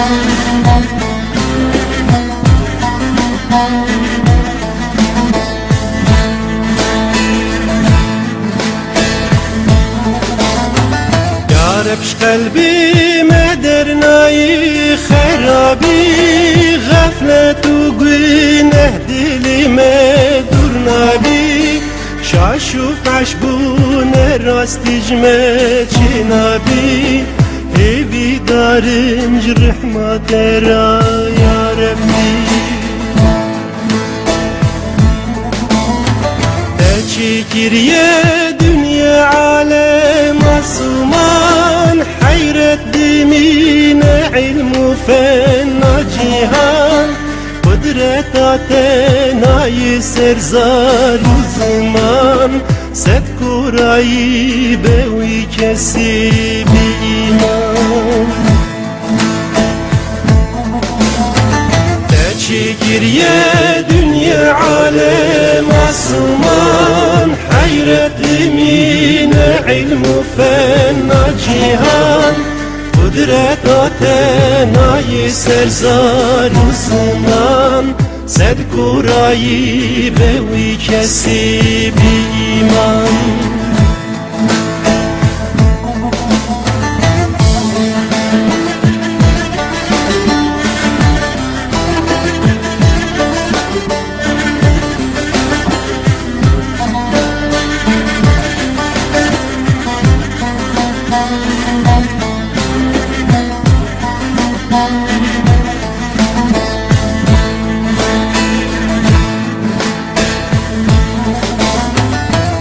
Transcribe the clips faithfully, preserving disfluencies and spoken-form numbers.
Ya Reb, ji qelbê me dernayî xerabî, xeflet û guneh dilî me dûr nabî. Şaş û feş bûne rastî ji me çênabî. Hêvîdarim ji rehma te ra ya Rebbî. Te çi kiriye dinya alem masûman, heyret dimîne ilm û fena cîhan. Qudreta te nayê ser zar û ziman, sed korayî be wî kesî bi îman. Te çi kiriye dinya alem asûman, heyret dimîne ilm û fena cîhan. Qudreta te nayê ser zar û ziman, sed korayî be wî kesî bi îman.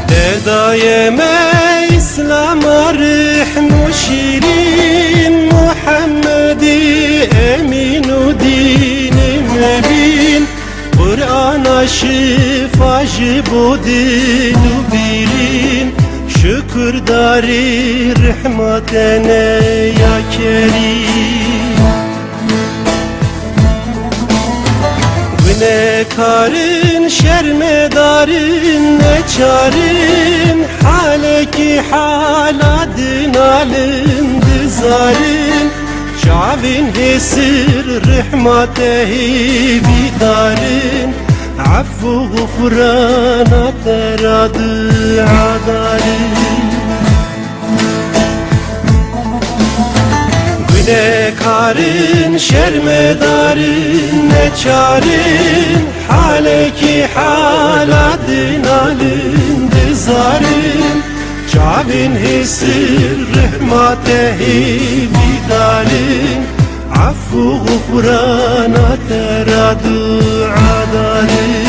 Te daye me Îslama rihn û şîrîn, Muhemmedî emîn û dînî mebîn. Qur'ana şifa ji bo dil û bîrîn, şukurdarî rehma te ne ya Kerîm. Gunekarin, şermedarin, neçarin, halekî hala dinalin dizarin. Çavên hêsir rehma te hêvîdarin, ef û xufrana te ra dua darin. Gunekarin, şermedarin, neçarin, halekî hala dinalin dizarin. Çavên hêsir rehma te hêvîdarin, ef û xufrana te ra dua darin.